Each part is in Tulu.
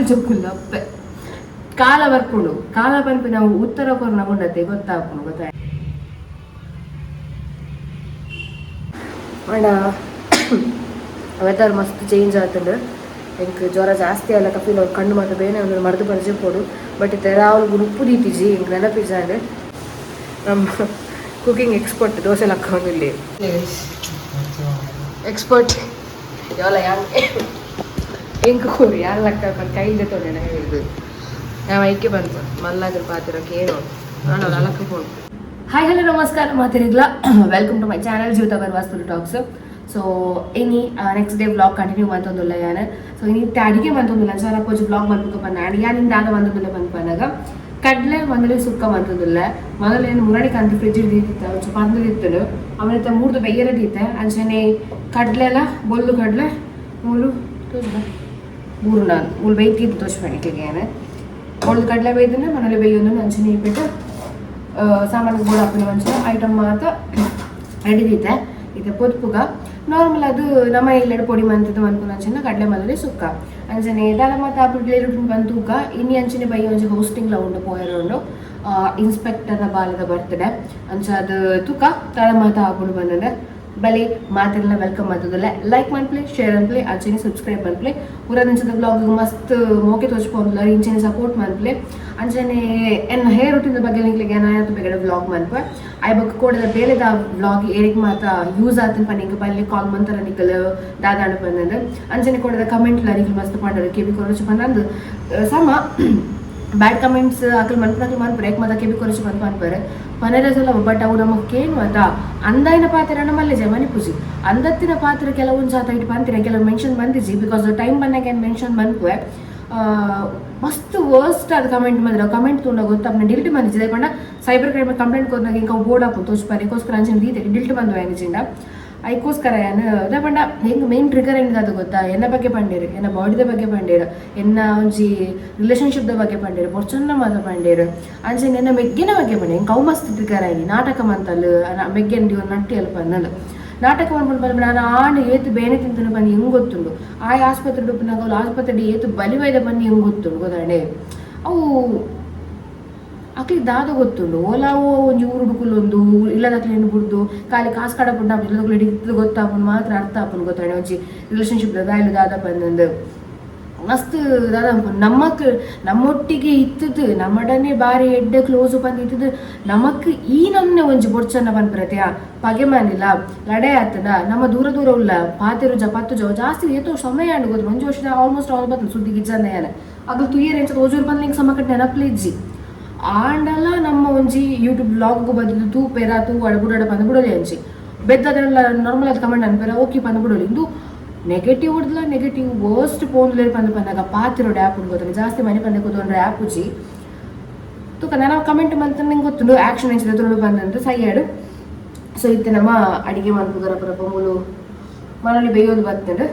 ಜೋಕುಲ್ಲ ಅಪ್ಪೆ ಕಾಲ ಬರ್ಪುಂಡು. ಕಾಲ ಪನ್ಪಿನವು ಉತ್ತರ ಕೊರ್ನ ಉಂಡತೆ ಗೊತ್ತಾಪುಂಡು, ಗೊತ್ತಾಯ್ ಅಣ್ಣ. ವೆದರ್ ಮಸ್ತ್ ಚೇಂಜ್ ಆತುಂಡು. ಎಂಕ್ ಜ್ವರ ಜಾಸ್ತಿ ಅಲ್ಲ ಕಫಿಲ್ ಅವ್ರು ಕಣ್ಣು ಮಾತ ಬೇನೆ ಒಂದು ಮರ್ದು ಪರಿಚಯ ಪೋಡು. ಬಟ್ ಇತ್ತೆ ರಾಹುಲ್ ಉಪ್ಪು ದೀತಿಜಿ, ಎಂಕ್ ನೆನಪಿಜಾಂಡ್. ನಮ್ಮ ಕುಕಿಂಗ್ ಎಕ್ಸ್ಪರ್ಟ್ ದೋಸೆ ಲಕ್ಕೊಂದಿಲ್ಲ ಎಕ್ಸ್ಪರ್ಟ್ ಯಾವಲ್ಲ ಯಾನ್ ಎಂಕ್ ಕೋರಿ ಯಾನ್ ಲಕ್ಕ ಕೈಲ್ದೆ ತೊಂಡೆ ಇದು ನಾವು ಐಕೆ ಬಂತು ಮಲ್ಲಾಗಲ್ ಪಾತಿರಕ್ಕೆ ಏನು ನಾನು ಅಲಕ್ಕ ಫೋನ್. ಹಾಯ್, ಹಲೋ, ನಮಸ್ಕಾರ ಮಾತಿರಿಗ್ಲ. Welcome to my channel Jeevitha ಬರ್ವಾಸ್ತುಲ್ talks. So ಇನಿ next day vlog continue ಮಂತೊಂದುಲ್ಲ ಯಾನ್. ಸೊ ಇನಿ ಅಡಿಗೆ ಮಂತೊಂದುಲ್ಲ ಸರ್. ಅಪ್ಪೋಜಿ ವ್ಲಾಗ್ ಮಲ್ಪುಕ ಪನ್ನ ಯಾನ್ ದಾದ ಮಂತೊಂದುಲ್ಲ ಪನ್ಪನಾಗ ಕಡ್ಲೆ ಮೊದಲೇ ಸುಕ್ಕ ಮಂತೊಂದುಲ್ಲ. ಮೊದಲು ಏನು ಮುರಡಿ ಕಂತು ಫ್ರಿಜ್ ದೀತಿತ್ತ, ಒಂಚೂರು ಪಂದು ಇತ್ತು ಅವನಿತ್ತ ಮೂರ್ದು ಬೆಯ್ಯರ ದೀತೆ. ಅಂಚನೆ ಕಡ್ಲೆಲ ಬೊಲ್ಲು ಕಡ್ಲೆ ಮೂಲು ತೋಜ್ಬ ಮೂರು ನಾನು ಮೂಲು ಬೇಯ್ತಿತ್ತು ತೋಚ್ಬೇಣಿಗೆ. ಏನು ಬೊಳ್ದು ಕಡಲೆ ಬೇಯ್ದನ್ನ ಮನೇಲಿ ಬೇಯೊಂದು. ಅಂಚನೆ ಇಟ್ಬಿಟ್ಟು ಸಾಮಾನು ಬೋರ್ಡ್ ಹಾಪಿನ ಮಂಚ ಐಟಮ್ ಮಾತ ರೆಡಿ ದೀತೆ. ಇದು ಪೊದ್ಪುಗ ನಾರ್ಮಲ್ ಅದು ನಮ್ಮ ಇಲ್ಲೆಡೆ ಪೊಡಿ ಮಂತದ ಮನ್ಪುನ ಅಂಚನೆ ಕಡಲೆ ಮಲದೆ ಸುಕ್ಕ. ಅಂಚನೆ ದಾದ ಮಾತ ಆಪಿಡ್ಲೆ ಬಂದು ತೂಕ. ಇನಿ ಅಂಚನೆ ಬೈ ಒಂಜಿ ಹೋಸ್ಟಿಂಗ್ಲ ಉಂಡು, ಪೋಯರ ಉಂಡು, ಇನ್ಸ್ಪೆಕ್ಟರ್ನ ಬಾಲದ ಬರ್ತ್ಡೇ. ಅಂಚ ಅದು ತೂಕ ದಾದ ಮಾತ ಆಪುಂಡು ಬಂದಂದೆ. ಬಲೆ ಮಾತೆಲ್ಲ welcome ಮಾಡ್ತದಲ್ಲ. ಲೈಕ್ ಮನ್ಪ್ಲೆ, ಶೇರ್ ಅನ್ಪ್ಲೆ, ಅಂಚನೆ ಸಬ್ಸ್ಕ್ರೈಬ್ ಮನ್ಪ್ಲೆ. ಪೂರ ನಿಂಚದ ಬ್ಲಾಗ್ ಮಸ್ತ್ ಮೋಕೆ ತೋಚ್ಪೊಂದುಲ್ಲ, ಇಂಚನೆ ಸಪೋರ್ಟ್ ಮನ್ಪ್ಲೆ. ಅಂಚನೆ ಎನ್ನ ಹೇರ್ ರೂಟಿನ ಬಗ್ಗೆ ನಿಕ್ಲೆಗೆ ಏನಾಯ್ತು ಬೇಗಡೆ ವ್ಲಾಗ್ ಮನ್ಪ. ಆಯ್ ಬೊಕ್ಕ ಕೋಡದ ಬೇಲೆದ ವ್ಲಾಗ್ ಏರಿಗ್ ಮಾತ ಯೂಸ್ ಆತನ್ ಪನ್ನಿಂಗ್ ಪಲ್ಲಿ ಕಾಲ್ ಮಂತರ ನಿಕಲ್ ದಾದಾಂಡ ಪನ್ನಂದು. ಅಂಚನೆ ಕೋಡದ ಕಮೆಂಟ್ ನಿಕಲ್ ಮಸ್ತ್ ಪಂಡರು, ಕೆಬಿ ಕೊರಚು ಪನ್ನಂದು. ಸಮ ಬ್ಯಾಡ್ ಕಮೆಂಟ್ಸ್ ಅಕಲ್ ಮನ್ಪನಕಲ್ ಮನ್ಪರೆ ಏಕ್ ಮಾತ ಕೆಬಿ ಕೊರಚು ಮನ್ಪ ಅನ್ಪರೆ ಪನರೆ ಸಲ. ಬಟ್ ಅವು ನಮಕ್ ಕೇನು ಅತ ಅಂದಾಯಿನ ಪಾತ್ರ ನಮ್ಮಲ್ಲೇ ಜಮನಿ ಪೂಜಿ ಅಂದತ್ತಿನ ಪಾತ್ರ. ಕೆಲವೊಂದು ಸಾತ ಇಟ್ಟು ಪಂತಿನ ಕೆಲವು ಮೆನ್ಷನ್ ಬಂದಿಜಿ, because time ಬಂದಾಗ ಮೆನ್ಷನ್ ಮನ್ಪುವೆ. ಮಸ್ತ್ ವರ್ಸ್ಟ್ ಅದು ಕಮೆಂಟ್ ಬಂದ್ರೆ ಕಮೆಂಟ್ ತೂಂಡ ಗೊತ್ತಾಪುನ ಡಿಲೀಟ್ ಬಂದಿದೆ ಪಂಡ cyber crime complaint ಕೊರ್ನಾಗ ಇಂಕ board Hapur ತೋಚ್ಪಾರೆ. ಅದಕ್ಕೋಸ್ಕರ ಅಂಚಿನ ದೀತೆ ಡಿಲೀಟ್ ಬಂದು ಏನಿಜಿಂಡ. ಐಕೋಸ್ಕರ ಏನು ಅದೇ ಪಂಡ ಹೆಂಗೆ ಮೇನ್ ಟ್ರಿಗರ್ ಏನಿದೆ ಅದು ಗೊತ್ತಾ? ಎನ್ನ ಬಗ್ಗೆ ಪಂಡೇರು, ಎನ್ನ ಬಾಡಿದ ಬಗ್ಗೆ ಪಂಡೇರು, ಎನ್ನ ಒಂಜಿ ರಿಲೇಶನ್ಶಿಪ್ದ ಬಗ್ಗೆ ಪಂಡೇರು, ಬೊರ್ಚನ್ನ ಮಾತ ಪಂಡೇರು. ಅಂಚನೆ ಎನ್ನ ಮೆಗ್ಗಿನ ಬಗ್ಗೆ ಪಂಡೆ. ಎಂಕ್ ಅವು ಮಸ್ತ್ ಟ್ರಿಗರ್ ಆಯ್ನಿ. ನಾಟಕ ಮಂತಲ್ ಮೆಗ್ಗೆನ್ ನಟ್ಟಿ ಅಲ್ಪ ಪನ್ನಲು ನಾಟಕ ಮನ್ಪುಂಡು ಪಂಡ ನಾನು ಆಣ್ ಏತು ಬೇನೆ ತಿಂತನು ಬಂದು ಹೆಂಗ್ ಗೊತ್ತುಂಡು. ಆ ಆಸ್ಪತ್ರೆ ಉಪ್ಪುನಾಗ ಅವ್ಲು ಆಸ್ಪತ್ರೆ ಏತು ಬಲಿವೈದ ಬಂದು ಹೆಂಗ್ ಗೊತ್ತುಂಡು ಗೊತ್ತಾಂಡೆ. ಅವು ಅಕ್ಲಿಗೆ ದಾದ ಗೊತ್ತುಂಡು? ಓಲಾವು ಒಂಜಿ ಊರು ಹುಡುಕುಲೊಂದು ಇಲ್ಲದಕ್ಲೇನು ಬುಡ್ದು ಖಾಲಿ ಕಾಸು ಕಡ ಪುಂಡ ಇಲ್ಲದಕ್ಲು ಹಿಡಿದು ಗೊತ್ತಾಪುಂಡು ಮಾತ್ರ ಅರ್ಥ ಆಪುಂಡು ಗೊತ್ತಾಂಡೆ. ಒಂಜಿ ರಿಲೇಶನ್ಶಿಪ್ ವ್ಯಾಲ್ಯೂ ದಾದ ಬಂದಂದು ಮಸ್ತ್ ದಾದ ನಮ್ಮಕ್ ನಮ್ಮೊಟ್ಟಿಗೆ ಇತ್ತದು ನಮ್ಮಡನೆ ಬಾರಿ ಎಡ್ಡೆ ಕ್ಲೋಸ್ ಬಂದು ಇತ್ತದು. ನಮಕ್ ಈ ನಮ್ನೆ ಒಂಜಿ ಬೊಡ್ಚನ್ನ ಪನ್ಪಿರತ್ಯಾ ಪಗೆ ಮಾನಿಲ್ಲ ಲಡೆ ಆತದ. ನಮ್ಮ ದೂರ ದೂರ ಉಲ್ಲ ಪಾತೆರು ಪತ್ತು ಜೋ ಜಾಸ್ತಿ ಏತೋ ಸಮಯ ಅಂಡು ಗೊತ್ತು. ಒಂಜಿ ವರ್ಷದ ಆಲ್ಮೋಸ್ಟ್ ಆಲ್ ಬರ್ತದೆ ಸುದ್ದಿ ಗಿಜ್ಜಂದ ಯಾನ ಅಗಲ್ ತುಯ್ಯರ್ ಎಂಚ ಓಜೂರು ಬಂದ್ ನಿಂಗೆ ಸಮಕಟ್ ನೆನಪ್ಲೆ ಇಜ್ಜಿ. ಆಂಡಲ ನಮ್ಮ ಒಂಜಿ ಯೂಟ್ಯೂಬ್ ಬ್ಲಾಗ್ ಬದಲು ತೂ ಪೇರ ತೂ ಅಡ ಬುಡಡ ಪಂದ್ ಬುಡಲಿ. ಅಂಚಿ ಬೆದ್ದದೆಲ್ಲ ನಾರ್ಮಲ್ ಆದ ಕಮೆಂಟ್ ಅನ್ಪೇರ ಓಕೆ ಪಂದ್ ಬಿಡಲಿ. ಇಂದು ನೆಗೆಟಿವ್ ಹೊಡ್ದಲ ನೆಗೆಟಿವ್ ವರ್ಸ್ಟ್ ಫೋನ್ ಪಂದ್ ಪಂದಾಗ ಪಾತಿರೋಡು ಆ್ಯಪ್ ಗೊತ್ತಲ್ಲ. ಜಾಸ್ತಿ ಮನೆ ಪಂದೆ ಕೂತ್ಕೊಂಡ್ರೆ ಆ್ಯಪ್ ಉಜ್ಜಿ ತೂಕ ನಾನು ಕಮೆಂಟ್ ಮಂತ ನಿಂಗೆ ಗೊತ್ತುಂಡು ಆ್ಯಕ್ಷನ್ ಎಂಚಿದ ತುಳು ಬಂದಂತ ಸೈಯಾಡು. ಸೊ ಇತ್ತೆ ನಮ್ಮ ಅಡಿಗೆ ಮನ್ಪುಗರ ಪರಪ ಮೂಲು ಮನಲಿ ಬೇಯೋದು ಬರ್ತಂಡು.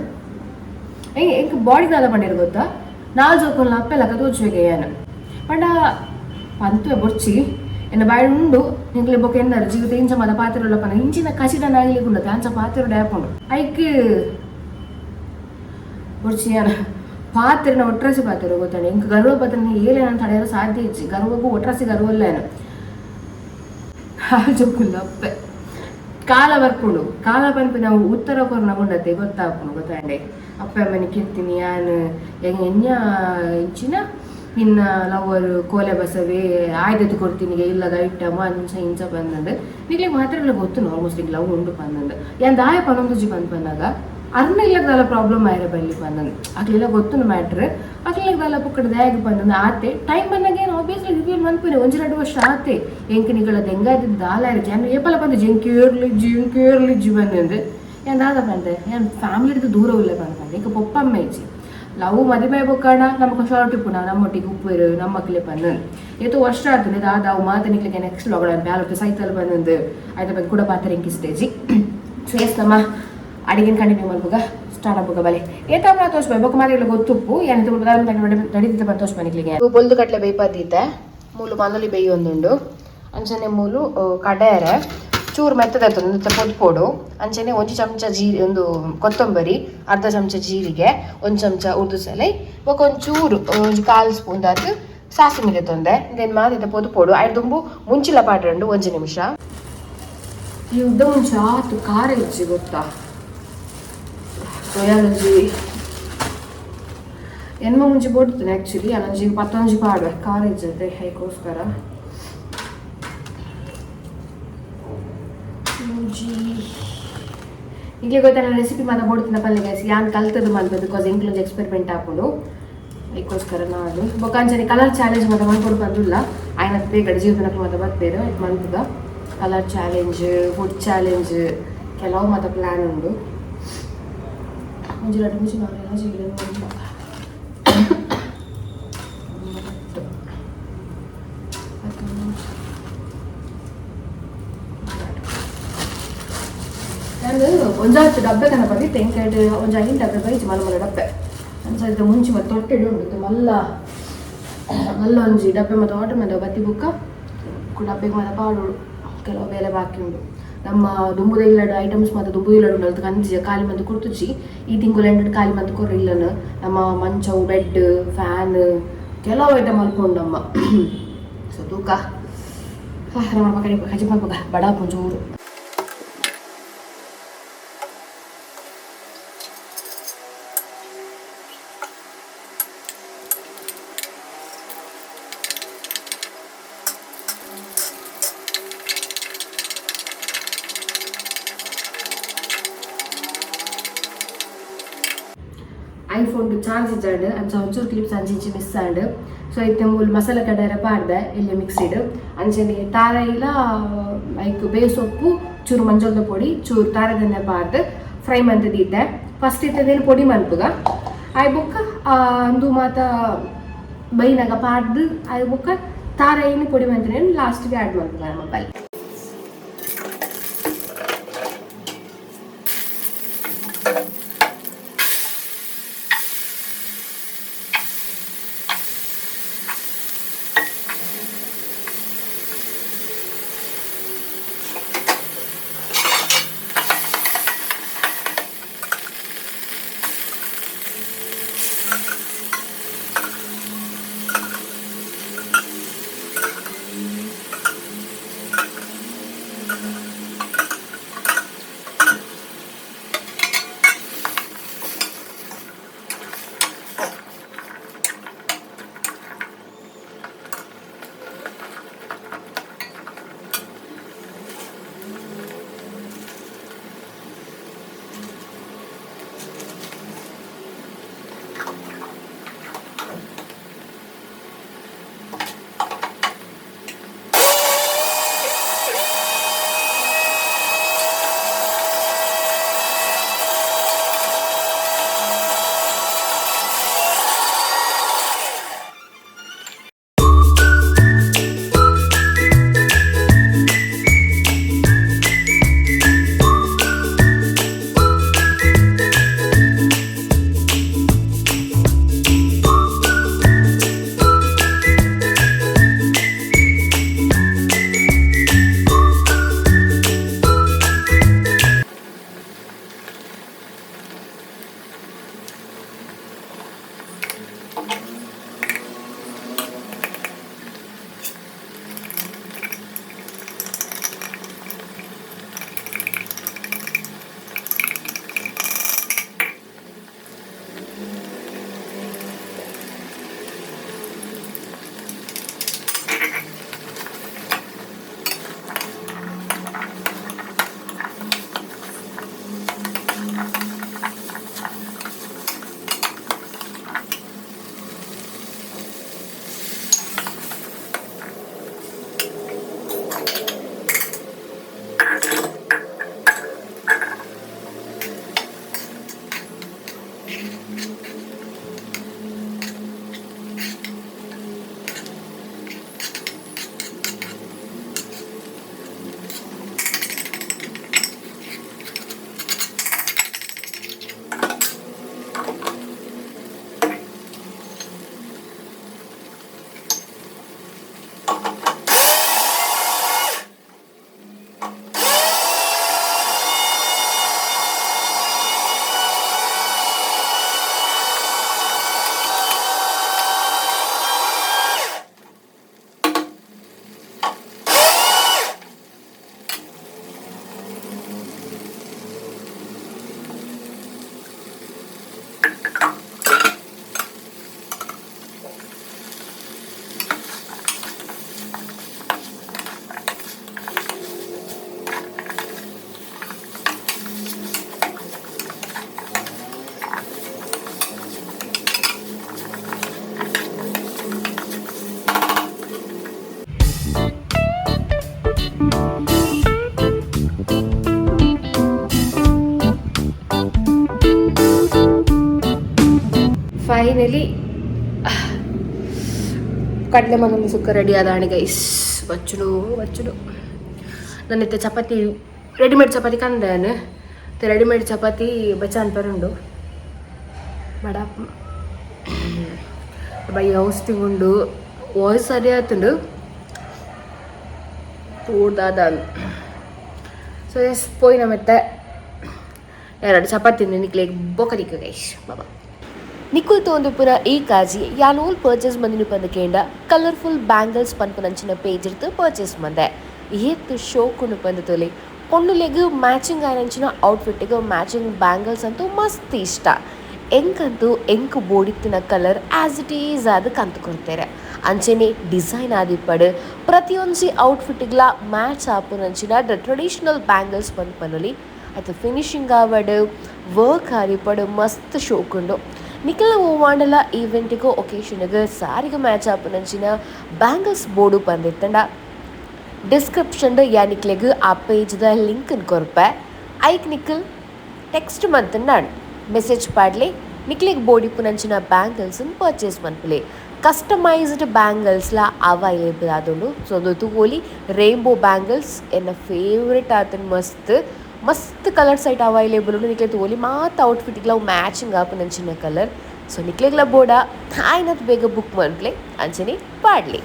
ಎಂಕ್ ಬಾಡಿ ದಾದ ಪಂಡೇರು ಗೊತ್ತಾ? ನಾಲ್ ಜೋಕೊಂಡ್ಲ ಅಪ್ಪೆ ಲಕ್ಕ ತೋಚುವೆಗೆ ಯಾನು ಪಂಡ ಪಂತುವೆ ಬೊರ್ಚಿ ಎನ್ನ ಬಾಯಿ ಉಂಡು ನಿಂಕ್ಲೆ ಬೊಕ್ಕ ಎಂದಾರು ಜೀವಿತ ಇಂಚ ಮದ ಪಾತಿರೋಲ ಪನ ಇಂಚಿನ ಕಸಿದ ನಾಗಿಲಿ ಉಂಡು ಅಂಚ ಪಾತಿರೋಡು ಆಪುಂಡು. ಐಕ್ ಬೊರ್ಚಿ ಯಾನ ಪಾತಿರನ ಒಟ್ರಾಸಿ ಪಾತಿರೋ ಗೊತ್ತಾಂಡ. ಎಂಕ್ ಗರ್ವ ಪಾತ್ರ ಏಲೆ ನಾನು ತಡೆಯಲು ಸಾಧ್ಯ ಇಜ್ಜಿ. ಗರ್ವಕ್ಕೂ ಒಟ್ರಾಸಿ ಗರ್ವಲ್ಲ ಏನು ಹಾಲು ಜೋಕುಲ್ಲ ಅಪ್ಪೆ ಕಾಲ ಬರ್ಪುಂಡು. ಕಾಲ ಪನ್ಪಿನವು ಉತ್ತರ ಕೊರ್ನ ಉಂಡತೆ ಗೊತ್ತಾಪುಂಡು ಗೊತ್ತಾಂಡೆ. ಅಪ್ಪೆ ಅಮ್ಮನಿ ಕೆತ್ತೀನಿ ಯಾನ್ ಎಂಗ್ ಎನ್ಯ ಇಂಚಿನ ನಿನ್ನ ಲವರ್ ಕೋಲೆ ಬಸವೆ ಆಯ್ದತ್ತು ಕೊಡ್ತೀನಿ ಇಲ್ಲದ ಐಟಮ್ ಅಂಚ ಇಂಚ ಬಂದಂದು. ನಿಕ್ಲೆ ಮಾತ್ರ ಗೊತ್ತು ಆಲ್ಮೋಸ್ಟ್ ಈಗ ಲವ್ ಉಂಡು ಪಂದಂದು. ಯಾನ್ ದಾಯ ಪನೊಂದುಜಿ ಬಂದ್ ಪನ್ನಾಗ ಅರ್ನ ಇಲ್ಲದಲ್ಲ ಪ್ರಾಬ್ಲಮ್ ಆಯ್ರ ಬಲ್ಲಿ ಬಂದಂದು. ಅಕ್ಲೆಲ್ಲ ಗೊತ್ತು ಮ್ಯಾಟ್ರ್. ಅಕ್ಲೆಲ್ಲ ಪುಕ್ಕಡ ದಾಯಗ ಬಂದಂದು ಆತೆ ಟೈಮ್ ಬಂದಾಗ ಏನು ಆಬ್ವಿಯಸ್ಲಿ ರಿವೀಲ್ ಮನ್ಪುನೆ. ಒಂಜಿ ಎರಡು ವರ್ಷ ಆತೆ. ಎಂಕ್ ನಿಗಳ ದೆಂಗಾದ ದಾಲ ಯಾನ್ ಏಪಲ ಬಂದು ಜಿಂಕೇರ್ಲಿಜ್ಜಿ ಜಿಂಕೇರ್ಲಿಜ್ಜಿ ಬಂದಂದು. ಯಾನ್ ದಾದ ಬಂದೆ, ಯಾನ್ ಫ್ಯಾಮಿಲಿ ದೂರ ಉಲ್ಲ ಬಂದ ಬಂದೆ. ಈಗ ಪೊಪ್ಪಮ್ಮ ಇಜ್ಜಿ. ಲವ್ ಮದಿಮೆ ಬೊಕ್ಕಣ ನಮಕ್ ಶಾರ್ಟ್ ಇಪ್ಪು ನಾವು ನಮ್ಮೊಟ್ಟಿಗೆ ಉಪ್ಪೇರು ನಮ್ಮಕ್ಲೆ ಬಂದಂದು. ಏತೋ ವರ್ಷ ಆತುಂಡು ದಾದ ಅವು ಮಾತ ನಿಕ್ಲೆಗೆ ನೆಕ್ಸ್ಟ್ ವ್ಲಾಗ್ ಬ್ಯಾಲೊಟ್ಟು ಸೈತಲ್ ಬಂದಂದು. ಆಯ್ತು ಬಂದು ಕೂಡ ಪಾತ್ರ ಎಂಕಿ ಸ್ಟೇಜಿ. ಸೊ ಎಸ್, ನಮ್ಮ ಅಡಿಗೆನ ಕಂಟಿನ್ಯೂ ಮಲ್ಪುಗ ಸ್ಟಾರ್ಟ್ ಆಪುಗ ಬಲೆ. ಏತಾಪುನ ತೋಚ್ ಬೊಕ್ಕ ಮಾತೆರ್ಲ ಗೊತ್ತುಪ್ಪು ಯಾನ್ ನಡೀತಿದ್ದ ಬಂದು ತೋಚ್ ನಿಕ್ಲೆಗೆ. ಬೊಲ್ದು ಕಟ್ಲೆ ಬೇಯ್ಪದ್ದೀತೆ. ಮೂಲು ಮನೊಲಿ ಬೇಯೊಂದುಂಡು. ಅಂಚನೆ ಮೂಲು ಕಡೆಯರೆ. ಚೂರು ಮೆತ್ತದತ್ತೊಂದು ಪೊದ್ಪೊಡು. ಅಂಚನೆ ಒಂಜಿ ಚಮಚ ಜೀ ಒಂದು ಕೊತ್ತಂಬರಿ, ಅರ್ಧ ಚಮಚ ಜೀರಿಗೆ, ಒಂದು ಚಮಚ ಉರ್ದು ಸೆಲೆ, ಬೊಕ ಒಂಚೂರು ಒಂಜಿ ಕಾಲು ಸ್ಪೂನ್ ದಾತ್ ಸಾಸಿಮೆ ದೆತ್ತೊಂದೆ. ಇಂದೆನ್ ಮಾತ ಇತ್ತೆ ಪೊದುಪೊಡು. ಐಡ್ ದುಂಬು ಮುಂಚಿಲ ಪಾಡ್ರಂಡು ಒಂಜಿ ನಿಮಿಷ. ಈ ಉದ್ದ ಮುಂಚೆ ಆತು ಖಾರ ಇಜ್ಜಿ ಗೊತ್ತಾ. ಒಂಜಿ ಎನ್ಮ ಮುಂಚೆ ಬೋಡ್ತಾನೆ ಆ್ಯಕ್ಚುಲಿ, ಅನೊಂಜಿ ಪತ್ತೊಂಜಿ ಪಾಡುವೆ, ಖಾರ ಇಜ್ಜಂತೆ ಐಕೋಸ್ಕರ. ಮುಂಚಿ ಈಗಲೇ ಗೊತ್ತಾ ನಾನು ರೆಸಿಪಿ ಮಾತ ಬೋಡ್ತಿನ ಪಲ್ಲೆ ಗ್ಯಾಸ್ ಯಾನ್ ಕಲ್ತದ್ದು ಮಲ್ಪೆ, because ಎಂಕ್ಲೊಂಜಿ ಎಕ್ಸ್ಪೆರಿಮೆಂಟ್ ಆಪುಂಡು, ಐಕೋಸ್ಕರ ನಾನು. ಬೊಕ್ಕ ಅಂಚನೆ ಕಲರ್ ಚಾಲೆಂಜ್ ಮಾತ ಮಲ್ಪೊಡು ಪಂದುಲ್ಲ, ಆಯ್ನ ಬೇಗ ಜೀವನಕ್ಕೆ ಮಾತ ಬರ್ಪೇರು ಐಕ್ ಮಲ್ಪುಗ. ಕಲರ್ ಚಾಲೆಂಜ್, ಫುಡ್ ಚಾಲೆಂಜ್ ಕೆಲವು ಮಾತ ಪ್ಲ್ಯಾನ್ ಉಂಡು. ಒಂಜಿ ರಡ್ಡ್ ಮುಂಚಿ ನಾನೆಲ್ಲ ಜೀವನ ನಾನು ಒಂಜಾತ್ ಡಬ್ಬೆ ಕನಪದಿ ತೆಂಕಾಯ್ಡ್ ಒಂಜಿ ಐನ್ ಡಬ್ಬೆ ಬೈಜಿ ಮಲ್ಲ ಮಲ್ಲ ಡಬ್ಬೆ. ಅಂಚ ಇತ್ತೆ ಮುಂಚಿ ಮತ್ತೆ ತೊಟ್ಟೆಡ್ ಉಂಡು ಮಲ್ಲ ಮಲ್ಲ ಒಂಜಿ ಡಬ್ಬೆ ಮತ್ತೆ ಆರ್ಡರ್ ಮತ್ತೆ ಬತ್ತಿ ಬುಕ್ಕ ಡಬ್ಬೆಗೆ ಮಾತ ಪಾಡೋಡು. ಕೆಲವು ಬೇಲೆ ಬಾಕಿ ಉಂಡು. ನಮ್ಮ ದುಂಬುದ ಇಲ್ಲಡು ಐಟಮ್ಸ್ ಮಾತ ದುಂಬು ಇಲ್ಲಡು ಉಂಡು, ಅಲ್ತ ಕಂಜಿ ಖಾಲಿ ಮಂತ್ ಕೊರ್ತುಜಿ. ಈ ತಿಂಗಳು ಎಂಟು ಖಾಲಿ ಮಂತ್ ಕೊರ್ರು ಇಲ್ಲನ. ನಮ್ಮ ಮಂಚವು, ಬೆಡ್, ಫ್ಯಾನ್ ಕೆಲವು ಐಟಮ್ ಮಲ್ಪುಂಡು ನಮ್ಮ. ಸೊ ತೂಕ ನಮ್ಮ ಕಡೆ ಕಜಿ ಮಲ್ಪುಗ ಬಡ ಪುಂಜೂರು. ಐಫೋನ್ ಚಾರ್ಜ್ ಇಜ್ಜಾಂಡ್, ಅಂಚ ಒಂಚೂರು ಕ್ಲಿಪ್ಸ್ ಅಂಚಿ ಇಂಚಿ ಮಿಸ್ ಆಂಡ್. ಸೊ ಇತ್ತೆ ಮೂಲು ಮಸಾಲೆ ಕಡಾರ ಪಾಡ್ದೆ ಇಲ್ಲಿ ಮಿಕ್ಸಿಡ್. ಅಂಚನೆ ತಾರಾಯಿಲ ಐಕ್ ಬೇಸೊಪ್ಪು, ಚೂರು ಮಂಜಲ್ದ ಪೊಡಿ, ಚೂರು ತಾರದೆಣ್ಣೆ ಪಾಡ್ದ್ ಫ್ರೈ ಮಂತ್ ದೀತೆ. ಫಸ್ಟ್ ಇತ್ತದೇನು ಪೊಡಿ ಮನ್ಪುಗ ಆಯ್ ಬೊಕ್ಕ ಅಂದು ಮಾತ ಬೈನಾಗ ಪಾಡ್ದು ಆಯ್ ಬೊಕ್ಕ ತಾರಾಯಿನ ಪೊಡಿ ಮಂತಿನ ಲಾಸ್ಟ್ಗೆ ಆ್ಯಡ್ ಮನ್ಪುಗ ನಮ್ಮ ಬೈ. Finally ಕಡಲೆ ಮನೊಂದು ಸುಕ್ಕ ರೆಡಿ ಆದಾಣಿ ಗೈಸ್. ಬಚ್ಚುಡು ಬಚ್ಚುಡು ನನ್ನಿತ್ತೆ ಚಪಾತಿ, ರೆಡಿಮೇಡ್ ಚಪಾತಿ ಕಂದಾನು. ರೆಡಿಮೇಡ್ ಚಪಾತಿ ಬಚಾನ್ ಪರುಂಡು ಬಡ ಬೈ. ಹೌಸ್ಟಿಂಗ್ ಉಂಡು, ವಾಯ್ಸ್ ಸರಿ ಆತುಂಡು ತೂಡ್ದಾದ. ಸೊ ಎಸ್, ಪೋಯಿನ ಮೆತ್ತೆ ಎರಡು ಚಪಾತಿ ನಿಕ್ಲೆ ಬೊಕದಿಕ್ಕ ಗೈಸ್. ಬಾಬಾ ನಿಕುಲ್ ತೋಂದುಪುನ ಈ ಕಾಜಿ ಯಾನೋಲ್ ಪರ್ಚೇಸ್ ಮಂದಿನ ಪಂದಕೇಂಡ ಕಲರ್ಫುಲ್ ಬ್ಯಾಂಗಲ್ಸ್ ಪನ್ಪುನಂಚಿನ ಪೇಜ್ ಇರ್ತು ಪರ್ಚೇಸ್ ಮಂದೆ. ಏತ್ ಶೋಕುಂಡು ಪಂದ್ ತೋಲಿ. ಪೊಣ್ಣುಲೆಗ್ ಮ್ಯಾಚಿಂಗ್ ಆಯಿನಂಚಿನ ಔಟ್ಫಿಟ್ಗ್ ಮ್ಯಾಚಿಂಗ್ ಬ್ಯಾಂಗಲ್ಸ್ ಅಂತೂ ಮಸ್ತ್ ಇಷ್ಟ. ಎಂಕಂತೂ ಎಂಕ್ ಬೋಡಿತ್ತಿನ colour as it is ಆದ್ ಕಂತ್ ಕೊರ್ತೆರ್. ಅಂಚೆನೆ ಡಿಸೈನ್ ಆದಿಪ್ಪಡ್, ಪ್ರತಿಯೊಂಜಿ ಔಟ್ಫಿಟ್ಗ್ಲಾ ಮ್ಯಾಚ್ ಆಪುನಂಚಿನ ದ ಟ್ರೆಡಿಷನಲ್ ಬ್ಯಾಂಗಲ್ಸ್ ಪಂದ್ ಪನೊಲಿ. ಐತ ಫಿನಿಶಿಂಗ್ ಆವಡ್, ವರ್ಕ್ ಆದಿಪ್ಪಡ್, ಮಸ್ತ್ ಶೋಕುಂಡು. ನಿಕಲ್ನ ಒವ್ವಾಂಡಲ ಈವೆಂಟ್ಗ್, ಒಕೇಶನ್ಗ್ ಸಾರಿಗ್ ಮ್ಯಾಚ್ ಆಪುನಂಚಿನ ಬ್ಯಾಂಗಲ್ಸ್ ಬೋಡು ಪಂದಿತ್ತಂಡ, ಡಿಸ್ಕ್ರಿಪ್ಷನ್ ಯಾ ನಿಕ್ಲೆಗ್ ಆ ಪೇಜ್ದ ಲಿಂಕ್ ಕೊರ್ಪೆ. ಐಕ್ ನಿಕಲ್ ಟೆಕ್ಸ್ಟ್ ಮಂತುಂಡ ಮೆಸೇಜ್ ಪಾಡ್ಲೆ. ನಿಕ್ಲೆಗ್ ಬೋಡಿಪ್ಪುನಂಚಿನ ಬ್ಯಾಂಗಲ್ಸ್ ಪರ್ಚೇಸ್ ಮನ್ಪುಲೆ. ಕಸ್ಟಮೈಸ್ಡ್ ಬ್ಯಾಂಗಲ್ಸ್ಲ ಅವೈಲೇಬಲ್ ಆದುಂಡು. ಸೊ ಉಂದು ತೂವೊಲಿ, ರೇನ್ಬೋ ಬ್ಯಾಂಗಲ್ಸ್ ಎನ್ನ ಫೇವರೇಟ್ ಆತುಂಡು. ಮಸ್ತ್ ಮಸ್ತ್ ಕಲರ್ಸ್ ಐಟ್ ಅವೈಲೇಬಲ್ ಉಂಡು. ನಿಕ್ಲೆ ತೂವೊಲಿ, ಮಾತ ಔಟ್ಫಿಟ್ಗ್ಲ ಅವು ಮ್ಯಾಚಿಂಗ್ ಆಪುನಂಚಿನ ಕಲರ್. ಸೊ ನಿಕ್ಲೆಗ್ಲ ಬೋಡ ಆಯ್ನತ್ ಬೇಗ ಬುಕ್ ಮನ್ಪುಲೆ, ಅಂಚನೆ ಪಾಡ್ಲೆ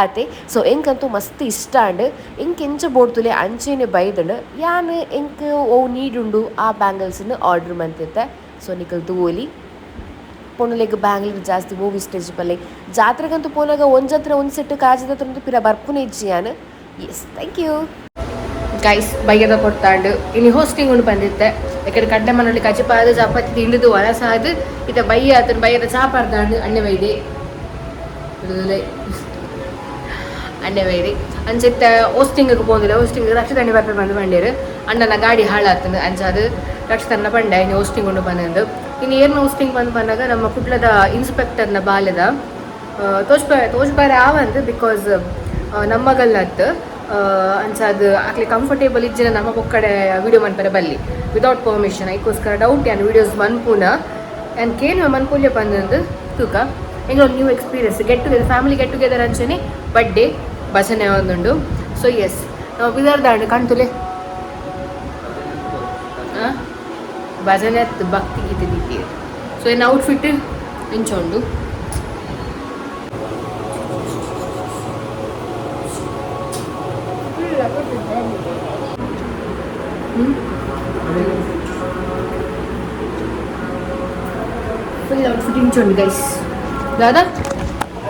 ಆತೆ. ಸೊ ಎಂಕಂತೂ ಮಸ್ತ್ ಇಷ್ಟ ಆಂಡ್. ಎಂಕ್ ಎಂಚ ಬೋಡ್ತುಲೆ ಅಂಚೆನೆ ಬೈದ್ಂಡ್. ಯಾನ್ ಎಂಕ್ ಒವು ನೀಡ್ ಉಂಡು ಆ ಬ್ಯಾಂಗಲ್ಸ್ನ್ ಆರ್ಡರ್ ಮಂತಿತ್ತೆ. ಸೊ ನಿಕಲ್ ತೂವೊಲಿ. ಪೊಣ್ಣುಲೆಗ್ ಬ್ಯಾಂಗ್ಲ್ ಜಾಸ್ತಿ ಮೂವಿ ಸ್ಟೇಜ್ ಪಲ್ಲೆ. ಜಾತ್ರೆಗಂತೂ ಪೋನಾಗ ಒಂಜತ್ರ ಒಂಜಿ ಸೆಟ್ ಕಾಜಿದ ಹತ್ರ ಪಿರ ಬರ್ಪುನೆ ಇಜ್ಜಿ ಯಾನ್. S, thank you. Guys, ಬಯ್ಯದ ಕೊಡ್ತಾಂಡು. ಇನಿ ಹೋಸ್ಟಿಂಗ್ ಉಂಡು ಬಂದಿತ್ತೆ. ಯಾಕಂದ್ರೆ ಕಡ್ಡೆ ಮನೊಳ್ಳಿ ಕಜಿಪಾದ ಚಪಾತಿ ತಿಂಡಿದು ವಲಸಾದು ಇತ್ತ ಬಯ್ಯ ಆತನ ಬಯ್ಯದ ಚಾಪಾರ್ದಾಂಡು. ಅಣ್ಣೆ ಬೈದೆ, ಅಣ್ಣೆ ಬೈದೆ. ಅಂಚೆತ್ತ ಹೋಸ್ಟಿಂಗ್ ಪೋಂದಿಲ್ಲ. ಹೋಸ್ಟಿಂಗ್ ರಕ್ಷಿತಣ್ಣೆ ಬರ್ಪೆ ಬಂದು ಬಂಡೇರು. ಅಣ್ಣನ ಗಾಡಿ ಹಾಳಾತನ. ಅಂಚಾದು ರಕ್ಷಿತಣ್ಣ ಪಂಡೆ, ಇನ್ನು ಹೋಸ್ಟಿಂಗ್ ಉಂಡು ಬಂದಂದು. ಇನ್ನು ಏರ್ನ ಹೋಸ್ಟಿಂಗ್ ಬಂದು ಬಂದಾಗ ನಮ್ಮ ಕುಡ್ಲದ ಇನ್ಸ್ಪೆಕ್ಟರ್ನ ಬಾಲ್ಯದ ತೋಜ್ಪ ತೋಜ್ಪಾರೆ ಆವಂದು, because ನಮ್ಮಗಲ್ಲತ್ತು. ಅಂಚಾದ್ ಅಕ್ಲೆ ಕಂಫರ್ಟೇಬಲ್ ಇಜ್ಜಿನ ನಮ್ಮ ಪೊಕ್ಕಡೆ ವಿಡಿಯೋ ಮನ್ಪರೆ ಬಲ್ಲಿ ವಿದೌಟ್ ಪರ್ಮಿಷನ್. ಐಕೋಸ್ಕರ ಡೌಟ್ ಯಾನ್ ವಿಡಿಯೋಸ್ ಮನ್ಪುನ. ಆ್ಯಂಡ್ ಕೇನು ಮನ್ಪುಲ್ಯ ಪಂದಂದು ತೂಕ. ಎಂಗ್ಲ new experience, get together, family get together. ಅಂಚನೆ ಬರ್ಡೇ ಭಜನೆ ಒಂದುಂಡು. ಸೊ ಎಸ್, ನಾವು ಬಿದರ್ದಾಂಡು ಕಣ್ತುಲೆ ಭಜನೆ ಅತ್ತು, ಭಕ್ತಿ ಗೀತೆ ದೀತಿ. ಸೊ ಏನು ಔಟ್ಫಿಟ್ ಇಂಚ ಉಂಡು. ಫುಲ್ ಔಟ್ಫಿಟ್ ಇಂಚುಂಡು ಗೈಸ್. ದಾದಾ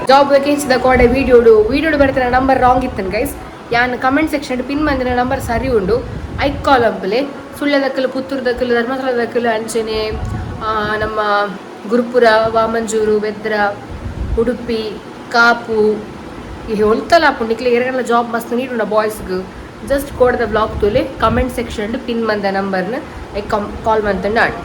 ಜಾಬ್ ವೇಕೆನ್ಸಿದ ಕೋಡೆ ವೀಡಿಯೋಡು ವೀಡಿಯೋಡು ಬರ್ತಿನ ನಂಬರ್ ರಾಂಗ್ ಇತ್ತನ್ ಗೈಸ್. ಯಾನ್ comment section pin ಮಂದಿನ ನಂಬರ್ ಸರಿ ಉಂಡು. ಐಕ್ ಕಾಲ್ ಅಂಪಲೆ. ಸುಳ್ಯದಕ್ಕಲು, ಪುತ್ತೂರುದಕ್ಕಲು, ಧರ್ಮಸ್ಥಳದಕ್ಕಲು, ಅಂಚನೆ ನಮ್ಮ ಗುರುಪುರ, ವಾಮಂಜೂರು, ಬೆದ್ರ, ಉಡುಪಿ, ಕಾಪು, ಈ ಹೊಲ್ತಲ ಆಪುಂಡು. ನಿಕ್ಲೆ ಎರಗಲ ಜಾಬ್ ಮಸ್ತ್ ನೀಡುಂಡ ಬಾಯ್ಸ್ಗ್ ಜಸ್ಟ್ ಕೋಡದ ಬ್ಲಾಗ್ ತೂಲೆ. Comment section pin ಮಂದ ನಂಬರ್ನ ಕಾಲ್ ಮಂತಂಡ ಆಂಡ್.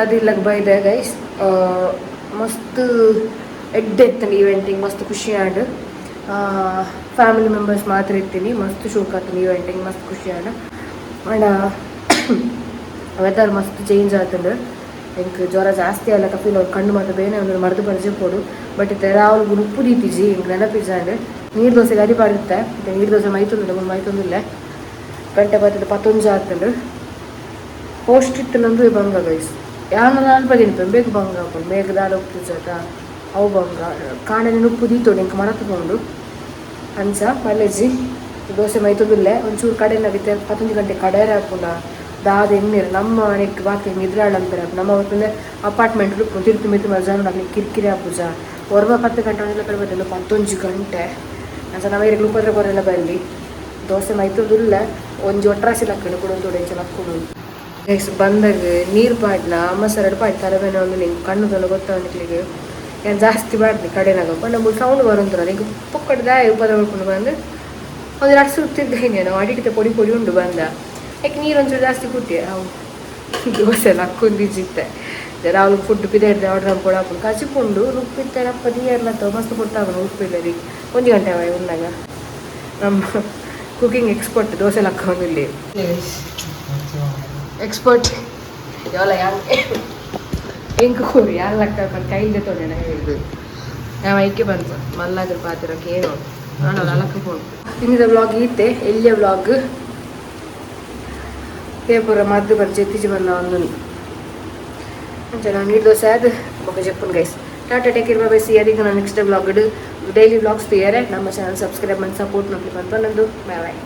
ಅದು ಇಲ್ಲಗ್ ಬೈದೆ ಗೈಸ್. ಮಸ್ತ್ ಎಡ್ಡೆ ಇತ್ತಂಡು ಈವೆಂಟಿಂಗ್. ಮಸ್ತ್ ಖುಷಿ and. Family members ಮಾತ್ರ ಇತ್ತೀನಿ. ಮಸ್ತ್ ಶೋಕ್ ಆತಂಡು ಈವೆಂಟಿಂಗ್. ಮಸ್ತ್ ಖುಷಿ ಆಂಡ್. ಆಂಡ ವೆದರ್ ಮಸ್ತ್ ಚೇಂಜ್ ಆತಂಡು. ಎಂಕ್ ಜ್ವರ ಜಾಸ್ತಿ ಆಲಕ ಫೀಲ್. ಕಣ್ಣು ಮಾತ ಬೇನೆ ಒಂದು ಮರ್ದು ಪರಿಚಯ ಪೋಡು. ಬಟ್ ಇತ್ತೆ ರಾಹುಲ್ ಉಪ್ಪು ದೀತಿಜಿ, ಎಂಕ್ ನೆನಪಿಜಾಂಡ್. ನೀರು ದೋಸೆ ಗರಿ ಪಾಡಿತ್ತೆ. ಇತ್ತೆ ನೀರು ದೋಸೆ ಮೈತೊಂದಿಲ್ಲ, ಮೈತೊಂದಿಲ್ಲ. ಗಂಟೆ ಬರ್ತದೆ, ಪತ್ತೊಂಜಿ ಆತಂಡು. ಪೋಸ್ಟ್ ಇತ್ತು ಬಂಗ ಗೈಸ್. ಯಾನ ಅಲ್ಪ ತಿನ್ಪೆ ಬೇಗ ಬಂಗ ಆಪುಂಡು. ಬೇಗ ದಾಲ ಉಪ್ಪುಜಾತ ಅವು ಬಂಗ. ಕಾಣನೆ ಉಪ್ಪು ದೀತೋಡು, ಎಂಕ್ ಮರತು ಪೋಂಡು. ಅಂಚ ಮಲ್ಲೆಜ್ಜಿ, ದೋಸೆ ಮೈತೊಂದಿಲ್ಲ. ಒಂಚೂರು ಕಡೆ ನಗಿತ್ತೆ. ಪತ್ತೊಂಜಿ ಗಂಟೆ ಕಡೆಯರೆ ಆಪುಂಡ ದಾದ ಎಣ್ಣೀರು ನಮ್ಮ ನೆಕ್ ಬಾಕಿ ನಿದ್ರಾಳ ಅಂತಾರೆ. ನಮ್ಮ ಹೊತ್ತಂದ್ರೆ ಅಪಾರ್ಟ್ಮೆಂಟ್ ತಿರ್ತು ಮಿತ್ತು ಮಜಾನ ಆಗ್ಲಿ ಕಿರಿಕಿರಿ ಆಪುಜ. ಒರ್ವ 10 ಗಂಟೆ ಒಂದೆಲ್ಲ ಕಡೆ ಬರ್ತದೆ, 11 ಗಂಟೆ. ಅಂಚ ನಮ್ಮ ಏರಿಗ್ ಉಪದ್ರ ಕೊರೆಲ್ಲ ಬರಲಿ. ದೋಸೆ ಮೈತೊಂದಿಲ್ಲ. ಒಂಜಿ ಒಟ್ರಾಸಿ ಲಕ್ಕಣು ಕೂಡ ತೋಡೆ ಇಂಚ ಲಕ್ಕುಡು ಗೈಸ್. ಬಂದಾಗ ನೀರು ಪಾಡ್ನ ಅಮ್ಮ ಸರಡು ಪಾಡ್. ತಲೆಬೇನೆ ಒಂದು ನಿಂಗೆ ಕಣ್ಣು ತೊಂದು ಗೊತ್ತಾವನಿಕ್ಲಿಗೆ. ಏನು ಜಾಸ್ತಿ ಬಾಡ್ನಿ ಕಡೆನಾಗ ಪಂಡ ಸೌಂಡ್ ಬರುಂತಲ್ಲ. ನಿಂಗೆ ಪೊಕ್ಕಡೆ ದಾಯ ಉಪದ್ರ ಮಾಡ್ಕೊಂಡು ಬಂದು ಒಂದು ಎರಡು ಸುತ್ತಿದ್ದೆ. ನಾವು ಅಡಿಟಿತ ಪೊಡಿ ಪೊಡಿ ಉಂಡು ಬಂದ. ಯಾಕೆ ನೀರು ಒಂಚೂರು ಜಾಸ್ತಿ ಕುಟ್ಟಿ ಅವು. ದೋಸೆ ಲಕ್ಕೊಂದಿಜ್ಜಿತ್ತೆ. ರಾಹುಲ್ ಫುಡ್ ಪಿದೈಡ್ದೆ ಆರ್ಡರ್ ಮಲ್ಪೊಡಾಪುಂಡು. ಕಜಿಪುಂಡು, ರುಬ್ಬಿತ್ತೆ ರಪ್ಪ ದೀಯರ್ಲ ಮಸ್ತ್ ಪೊರ್ತಾಪುಂಡು. ಉಪ್ಪಿಲ್ಲರಿ ಒಂಜಿ ಗಂಟೆ ಆವೈ ಉಂದಾಗ. ನಮ್ಮ ಕುಕಿಂಗ್ ಎಕ್ಸ್ಪರ್ಟ್ ದೋಸೆ ಲಕ್ಕೊಂದಿಲ್ಲಿ. ಎಕ್ಸ್ಪರ್ಟ್ ಯಾವಲ ಯಾನ್ ಎಂಕ್ ಕೊರು, ಯಾನ್ ಲಕ್ಕ ಪನ್ ಕೈಲ್ ದೆತ್ತೊಂಡೆ ಇದು. ನಾವು ಐಕೆ ಬಂತ ಮಲ್ಲಾದ್ರ ಪಾತ್ರ ಕೇನೋ ನಾನು ಲಕ್ಕ ಪೋನು. ಇನ್ನಿದ ವ್ಲಾಗ್ ಈತೆ, ಎಲ್ಲಿಯ ವ್ಲಾಗ್ ಪೇಪರ್ ಮದ್ದು ಬರ್ಜೆ ಎತ್ತಿಜಿ ಬಂದ ಒಂದು ಅಂಚ. ನಾನು ನೀರು ದೋಸೆ ಅದು ಬೊಕ್ಕ ಜೆಪ್ಪುನ್ guys. Tata, take care, bye, see. ಅದಕ್ಕೆ ನಾನು ನೆಕ್ಸ್ಟ್ ವ್ಲಾಗ್ ಡೈಲಿ ವ್ಲಾಗ್ಸ್ ತೀಯರೆ. ನಮ್ಮ ಚಾನಲ್ ಸಬ್ಸ್ಕ್ರೈಬ್ ಮಾಡಿ ಸಪೋರ್ಟ್ ಮಾಡ್ಲಿ ಬಂದು. Bye boy.